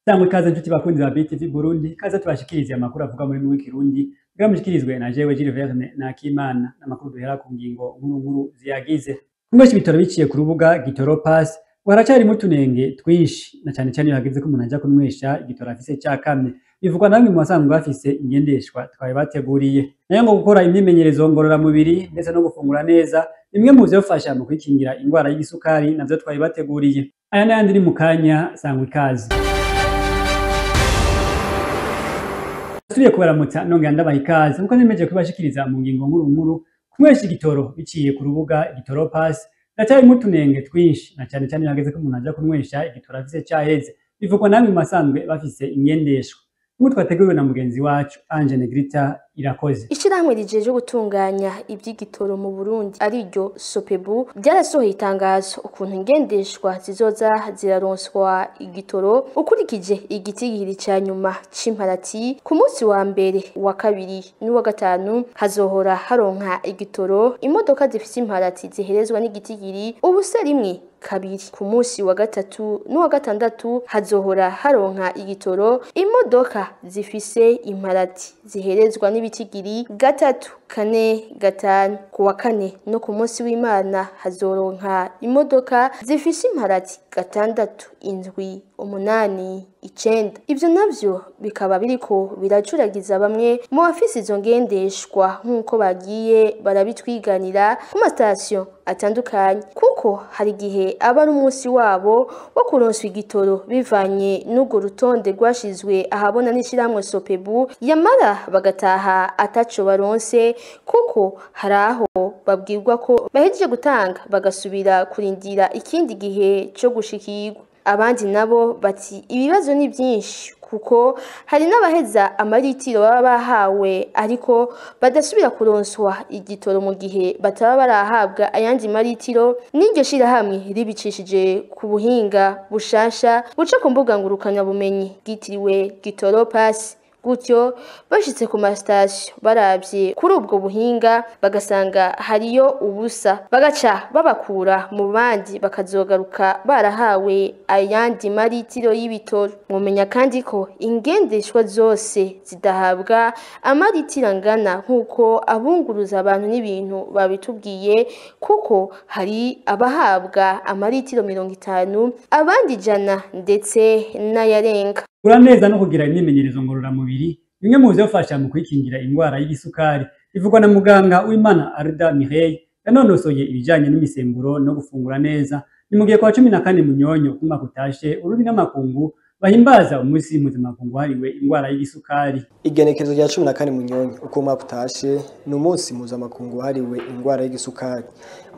Sangwe ikaze nshuti bakunzi ba BTV Burundi, kaze tubashikirize amakuru avuga muri mwe Kirundi, kugira mushikirizwe na jewe Jules Verne na Kimana, n'amakuru duhera ku ngingo nkuru nkuru ziyagize. Kunywesha ibitoro biciye ku rubuga Gitoro Pass, ngo haracarimwo utunenge twinshi, na cane cane iyo hageze ko umuntu aja kunywesha igitoro afise cakamye. Bivugwa na bamwe mu basanzwe bafise ingendeshwa twari bateguriye. Nayo ngo gukora imyimenyerezo ngororamubiri ndetse no gufungura neza, bimwe mu vyofasha mu kwikingira ingwara y'igisukari navyo twari bateguriye. Aya n'ayandi ni mu kanya, sangwa ikaze. Nsubiye kubaramutsa nongera ndabaha ikaze nkuko nemeje kubashikiriza mu ngingo nkuru nkuru kunywesha igitoro biciye ku rubuga Gitoro Pass haracarimwo utunenge twinshi na cane cane iyo hageze ko umuntu aja kunywesha igitoro afise caheze. Bivugwa na bamwe mu basanzwe bafise ingendeshwa. Nk'uko twateguriwe na mugenzi wacu Ange Negrita Irakoze. Ishirahamwe rijeje gutunganya ivy'igitoro mu Burundi ariryo Sopebu ryarasohoye itangazo ukuntu ingendeshwa zizoza ziraronswa igitoro ukurikije igitigiri ca nyuma c'imparati. Ku munsi wa mbere, wa kabiri n'uwa gatanu hazohora haronka igitoro imodoka zifise imparati ziherezwa n'igitigiri ubusa rimwe kabiri. Ku munsi wa gatatu n'uwa gatandatu hazohora haronka igitoro imodoka zifise imparati ziherezwa n'ibitigiri gatatu, kane, gatanu. Ku wa kane no ku munsi w'Imana hazoronka imodoka zifise imparati gatandatu, indwi, umunani, icenda. Ivyo navyo bikaba biriko biracuragiza bamwe mu bafise izo ngendeshwa nk'uko bagiye barabitwiganira ku masitasiyo atandukanye, kuko hari igihe aba ari umunsi wabo wo kuronswa igitoro bivanye n'urwo rutonde rwashizwe ahabona n'ishirahamwe Sopebu, yamara bagataha ataco baronse, kuko hari aho babwirwa ko bahejeje gutanga bagasubira kurindira ikindi gihe co gushikirwa. Abandi nabo bati ibibazo ni byinshi kuko hari n'abaheza amaritiro baba bahawe ariko badasubira kuronswa igitoro mu gihe bataba barahabwa ayandi maritiro n'iryo shirahamwe ribicishije ku buhinga bushasha buca ku mbuga ngurukanabumenyi bwitiriwe Gitoro Pass. Gutyo bashitse ku masitasiyo baravye kuri ubwo buhinga bagasanga hariyo ubusa, bagaca babakura mu bandi bakazogaruka barahawe ayandi maritiro y'ibitoro. Mwomenya kandi ko ingendeshwa zose zidahabwa amaritiro angana nk'uko abunguruza abantu n'ibintu babitubwiye, kuko hari abahabwa amaritiro 50, abandi 100 ndetse n'ayarenga. Gukora neza no kugira imyimenyerezo ngororamubiri bimwe mu vyofasha mu kwikingira ingwara y'igisukari, bivugwa na muganga Uwimana Arda Mireille yanonosoye ibijanye n'imisemburo no gufungura neza. Ni mu gihe kwa 14 Munyonyo umwaka utashe Urundi n'amakungu bahimbaza umunsi mpuzamakungu wahariwe ingwara y'igisukari. Igenekerezo rya 14 Munyonyo uko umwaka utashe ni umunsi mpuzamakungu wahariwe ingwara y'igisukari.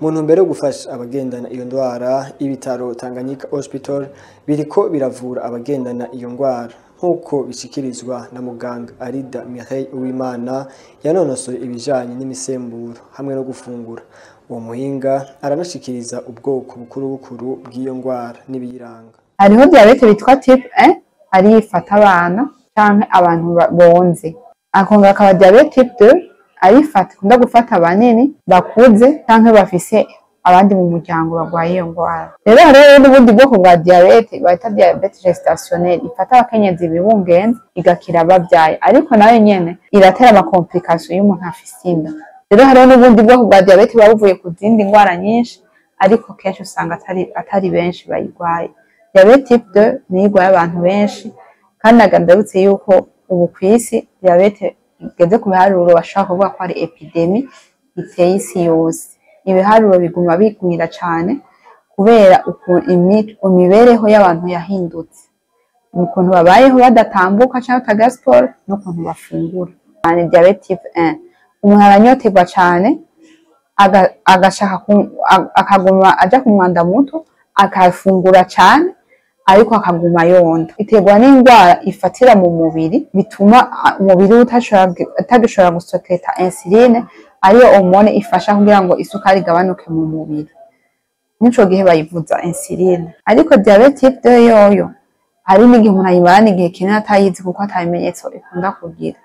Mu ntumbero yo gufasha abagendana iyo ndwara, ibitaro Tanganyika Hospital biriko biravura abagendana iyo ndwara nk'uko bishikirizwa na muganga Arida Mireille Uwimana yanonosoye ibijanye n'imisemburo hamwe no gufungura. Uwo muhinga aranashikiriza ubwoko bukuru bukuru bw'iyo ndwara n'ibiyiranga. Hariho diyabete bitwa type 1 ari ifata abana canke abantu bonze. Akongera akaba diyabete type 2 ari ifata ikunda gufata abanini bakuze canke bafise abandi mu muryango barwaye iyo ndwara. Rero hariho n'ubundi bwoko bwa diyabete bita diyabete gestationnelle ifata abakenyezi bibungenze igakira bavyaye, ariko nayo nyene iratera ama complication iyo umuntu afise inda. Rero hariho n'ubundi bwoko bwa diyabete buba buvuye ku zindi ndwara nyinshi, ariko kenshi usanga atari benshi bayirwaye. Diyabete type 2 niyo igwaye abantu benshi, kandi ndabutse yuko ubu kw'isi diyabete igeze ku biharuro bashobora kuvuga ko ari epidemi iteye isi yose. Ibiharuro biguma bigwira cane kubera imibereho y'abantu yahindutse, ukuntu babayeho badatambuka canke batagira siporo n'ukuntu bafungura. Diyabete type 1 umuntu aranyoterwa cane agashaka akaguma aja ku mwanda muto, akafungura cane ariko akaguma yonda. Iterwa n'indwara ifatira mu mubiri bituma umubiri utagishobora guseketa insuline, ariyo hormone ifasha kugira ngo isukari igabanuke mu mubiri. Nico gihe bayivuza insuline. Ariko diyabete type 2 yoyo hari n'igihe umuntu ayimarana igihe kinini atayizi kuko atabimenyetso ikunda kugira.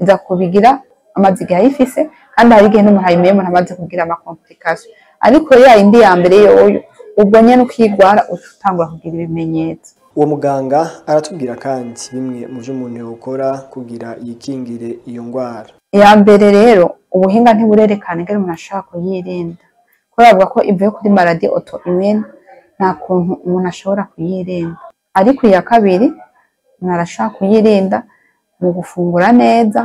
Iza kubigira amaze igihe ayifise, kandi hari igihe n'umuntu ayimenye umuntu amaze kugira ama complication. Ariko ya yindi ya mbere yoyo ubwo nyene ukigwara utangura kugira ibimenyetso. Uwo muganga aratubwira kandi bimwe mu vyo umuntu yokora kugira yikingire iyo ngwara. Iya mbere rero, ubuhinga ntiburerekana ingene umuntu ashobora kuyirinda, kubera bavuga ko ivuye kuri maladie auto-immune, nta kuntu umuntu ashobora kuyirinda. Ariko iya kabiri umuntu arashobora kuyirinda mu gufungura neza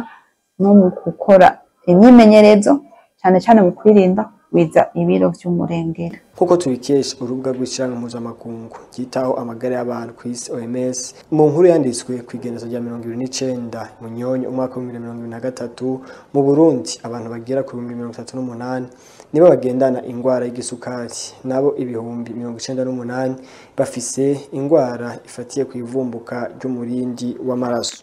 no mu gukora imyimenyerezo, cyane cyane mu kwirinda kugwiza ibiro vy'umurengera. Nk'uko tubikesha urubuga rw'ishirahamwe mpuzamakungu ryitaho amagara y'abantu kw'isi OMS, mu nkuru yanditswe kw'igenekerezo rya 29 Munyonyo umwaka wa 2023, mu Burundi abantu bagera ku 38,000 nibo bagendana ingwara y'igisukari, nabo 98,000 bafise ingwara ifatiye kw'ivumbuka ry'umurindi w'amaraso.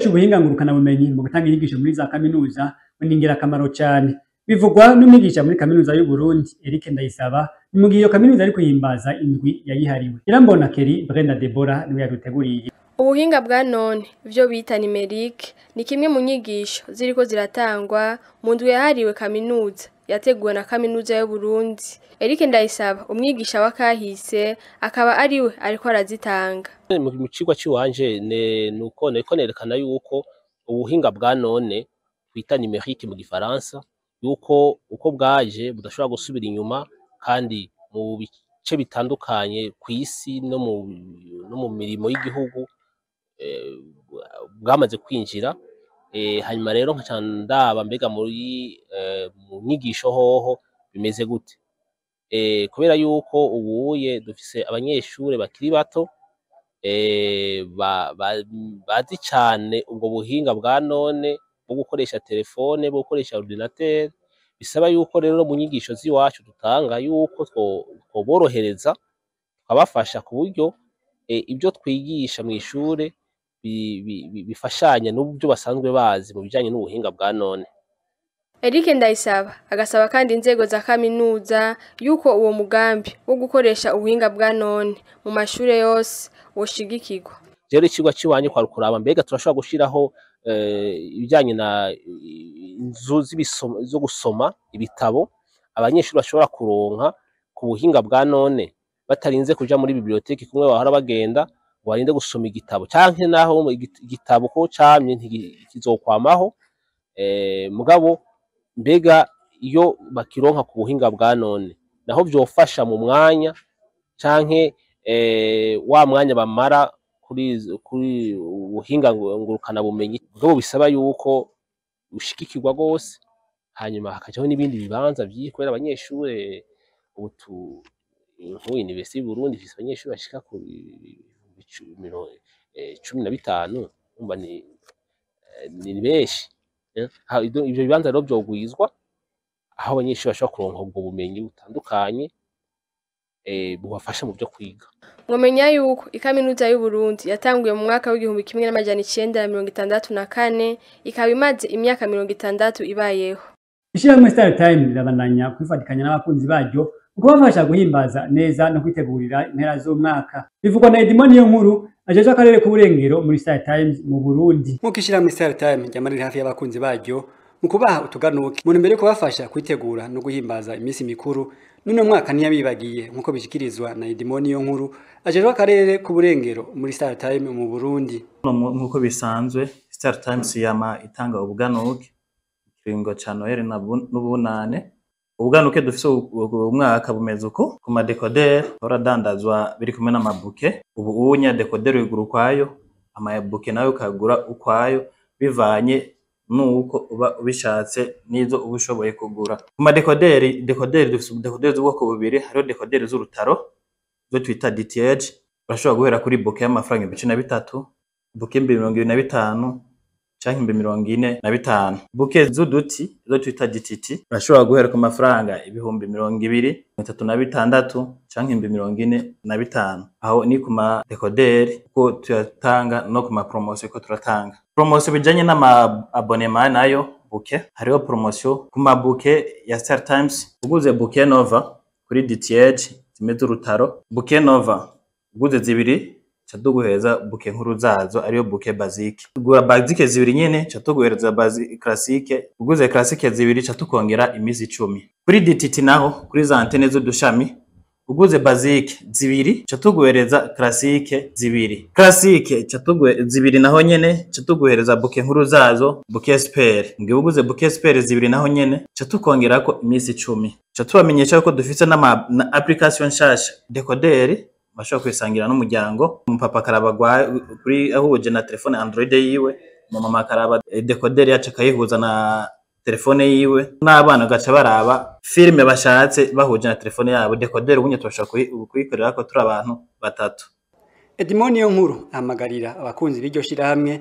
Ubuhinga ngurukanabumenyi mu gutanga inyigisho muri za kaminuza ni ingirakamaro cyane, bivugwa n'umwigisha muri Kaminuza y'u Burundi Eric Ndayisaba, mu gihe iyo kaminuza ari kuhimbaza indwi yayihariwe. Irambona Kelly Brenda Deborah niwe yaduteguriye. Ubuhinga bwa none, ivyo bita numérique, ni kimwe mu nyigisho ziriko ziratangwa mu ndwi yahariwe kaminuza yateguwe na Kaminuza y'u Burundi. Eric Ndayisaba, umwigisha wa kahise, akaba ariwe ariko arazitanga. Mu cigwa ciwanje nuko nariko nerekana yuko ubuhinga bwa none twita numérique mu gifaransa, yuko uko bwaje budashobora gusubira inyuma, kandi mu bice bitandukanye kw'isi no mu mirimo y'igihugu bwamaze kwinjira. Hanyuma rero nkaca ndaba mbega muri mu nyigisho hoho bimeze gute, kubera yuko ubuye dufise abanyeshure bakiri bato bazi cane ubwo buhinga bwa none bwo gukoresha telefone, bwo gukoresha ordinateur. Bisaba yuko rero mu nyigisho z'iwacu dutanga yuko twoborohereza, tukabafasha ku buryo ibyo twigisha mw'ishure bifashanya n'ubyo basanzwe bazi mu bijanye n'ubuhinga bwa none. Eric Ndayisaba agasaba kandi inzego za kaminuza yuko uwo mugambi wo gukoresha ubuhinga bwa none mu mashure yose woshigikirwa. Rero icigwa ciwanje kwari ukuraba mbega turashobora gushiraho ibijanye na inzu zo gusoma ibitabo abanyeshuri bashobora kuronka ku buhinga bwa none, batarinze kuja muri bibliothèque kumwe bahora bagenda ngo barinde gusoma igitabo, canke naho igitabo ko camye ntikizokwamaho, mugabo mbega iyo bakironka ku buhinga bwa none naho vyofasha mu mwanya, canke wa mwanya bamara kuri ubuhinga ngurukana bumenyi. Mugabo bisaba yuko ushigikirwa gose, hanyuma hakajaho n'ibindi bibanza kubera abanyeshure ubu nk'ubu Université y'u Burundi ifise abanyeshure bashika ku 15,000, urumva ni benshi. Ivyo bibanza rero vyogwizwa aho abanyeshure bashobora kuronka ubwo bumenyi butandukanye bubafasha mu vyo kwiga. Mwomenya yuko ikaminuza y'u Burundi yatanguye mu mwaka w'1964, ikaba imaze imyaka 60 ibayeho. Ishirahamwe Star Time rirabandanya kwifatikanya n'abakunzi baryo mu kubafasha guhimbaza neza no kwitegurira impera z'umwaka. Bivugwa na Edmond Niyonkuru, ajejwe akarere k'uburengero muri Star Times mu Burundi. Nk'uko ishirahamwe Star Time ryama riri hafi y'abakunzi baryo mu kubaha utuganuke mu ntumbero yo kubafasha kwitegura no guhimbaza iminsi mikuru, n'uno mwaka ntiyabibagiye, nk'uko bishikirizwa na Edmond Niyonkuru, ajejwe akarere k'uburengero muri Star Time mu Burundi. Nk'uko bisanzwe, Star Times yama itanga ubuganuke kiringo ca Noheli n'ubunane. Ubuganuke dufise ubu mwaka bumeze uko: ku ma décodeur horadandazwa biri kumwe n'ama bouquet, ubu unya décodeur uyigura ukwayo, ama bouquet nayo ukagura ukwayo, bivanye nuko uba ubishatse n'izo uba ushoboye kugura. Ku ma décodeur, décodeur dufise décodeur z'ubwoko bubiri: hariho décodeur z'urutaro zo twita DTH, urashobora guhera kuri bouquet y'amafaranga 13,000, bouquet 25,000 canke 45,000. Bouquet z'uduti zo twita DTT urashobora guhera ku mafaranga 36,000 canke 45,000. Aho ni ku ma décodeur ko tuyatanga, no ku ma promotion ko turatanga. Promotion bijanye n'ama abonnement nayo bouquet, hariho promotion ku ma bouquet ya Star Times. Uguze bouquet Nova kuri DTH zimeze urutaro, bouquet Nova uguze zibiri ca tuguhereza bouquet nkuru zazo, ariyo bouquet basique. Ugura basique zibiri nyene ca tuguhereza classique, uguze classique zibiri ca tukongera imisi 10. Kuri DTT naho, kuri za antenne z'udushami, uguze Uguze basique zibiri ca tuguhereza classique zibiri, classique ca tuguhe zibiri naho nyene ca tuguhereza bouquet nkuru zazo, bouquet super. Mugihe uguze bouquet super zibiri naho nyene ca tukongerako imisi 10. Ca tubamenyesha ko dufise n'ama na application nshasha décodeur bashobora kwisangira n'umuryango. Umupapa akaraba kuri ahuje na telefone Android yiwe, umumama akaraba décodeur yacu akayihuza na telefone yiwe, n'abana gaca baraba filime bashatse bahuje na telefone yabo. Décodeur ubunye turashobora kuyikorera ko turi abantu batatu. Edmond Niyonkuru ahamagarira abakunzi b'iryo shirahamwe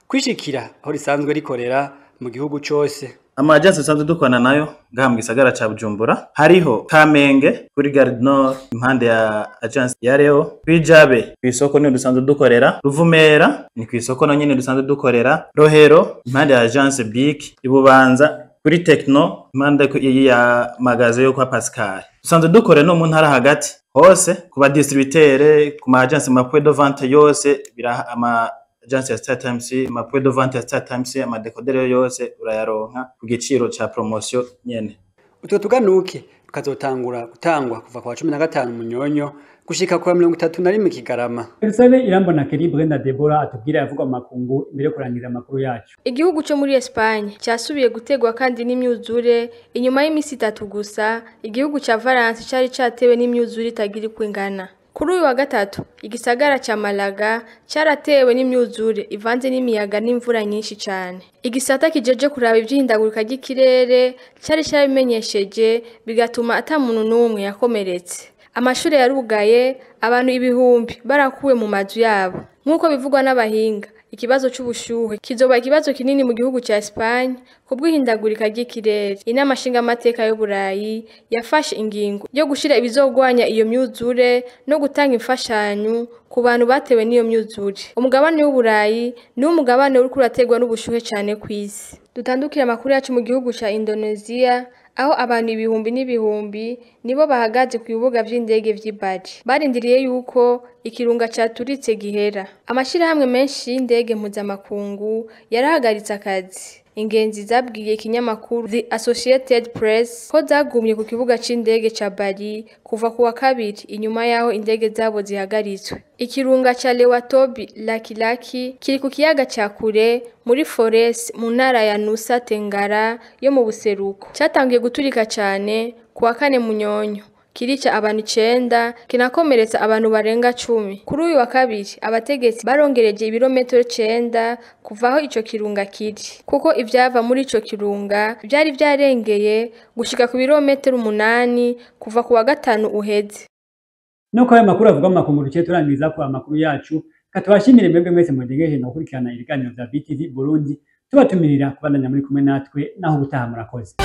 kwishikira aho risanzwe rikorera mu gihugu cose. Ama agence dusanzwe dukorana nayo ngaha mu gisagara ca Bujumbura hariho Kamenge kuri Gare du Nord impande ya agence ya Leo, kwijabe kw'isoko niho dusanzwe dukorera, Ruvumera ni kw'isoko na nyene dusanzwe dukorera, Rohero impande ya agence Bic, Ibubanza kuri Techno impande ya magaze yo kwa Pascal. Dusanzwe dukorera no mu ntara hagati hose ku ba distributeur, ku ma agence, ma point de vente yose biraha ama agence ya Star Times, ama point de vente ya Star Times, ama décodeur yose urayaronka ku giciro ca promotion nyene. Utwo tuganuke tukazotangura gutangwa kuva kwa 15 Munyonyo gushika kwa 31 Kigarama. Dusabe Irambona Kelly Brenda Deborah atubwira yavugwa mu makungu imbere yo kurangiza amakuru yacu. Igihugu cyo muri Espagne cyasubiye gutegwa kandi n'imyuzure inyuma y'imisi 3 gusa. Igihugu ca Valence cari catewe n'imyuzure itagira uko ingana. Kuri uyu wa gatatu igisagara ca Malaga caratewe n'imyuzure ivanze n'imiyaga n'imvura nyinshi cyane. Igisata kijeje kuraba ivy'ihindagurika ry'ikirere cari cyabimenyesheje, bigatuma ata muntu n'umwe yakomeretse. Amashure yarugaye, abantu ibihumbi barakuwe mu mazu yabo. Nk'uko bivugwa n'abahinga, ikibazo c'ubushuhe kizoba ikibazo kinini mu gihugu ca Espagne kubw'ihindagurika ry'ikirere. Inama nshingamateka y'Uburayi yafashe ingingo yo gushira ibizogwanya iyo myuzure no gutanga imfashanyo ku bantu batewe n'iyo myuzure. Umugabane w'Uburayi ni umugabane uriko uraterwa n'ubushuhe cane kw'isi. Dutandukire amakuru yacu mu gihugu ca Indonesia, aho abantu ibihumbi n'ibihumbi nibo bahagaze ku bibuga vy'indege vy'i Bali barindiriye yuko ikirunga caturitse gihera. Amashirahamwe menshi y'indege mpuzamakungu yarahagaritse akazi. Ingenzi zabwiye ikinyamakuru The Associated Press ko zagumye ku kibuga c'indege ca Bali kuva ku wa kabiri inyuma yaho indege zabo zihagaritswe. Ikirunga ca Lewatobi Laki-Laki kiri ku kiyaga ca kure muri Forest mu ntara ya Nusa Tenggara yo mu buseruko. Catangiye guturika cane ku wa kane Munyonyo, kirica abantu 9 kinakomeretsa abantu barenga 10. Kuri uyu wa kabiri abategetsi barongereje ibirometero 9 kuva aho ico kirunga kiri, kuko ivyava muri ico kirunga vyari vyarengeye gushika ku birometero 8 kuva ku wa gatanu uheze. Nuko ayo makuru avuga mu makungu duciye turangiza ko amakuru yacu. Katubashimire mwebwe mwese mudengeje no gukurikirana ibiganiro vya BTV Burundi, tubatumirira kubandanya muri kumwe natwe naho ubutaha. Murakoze.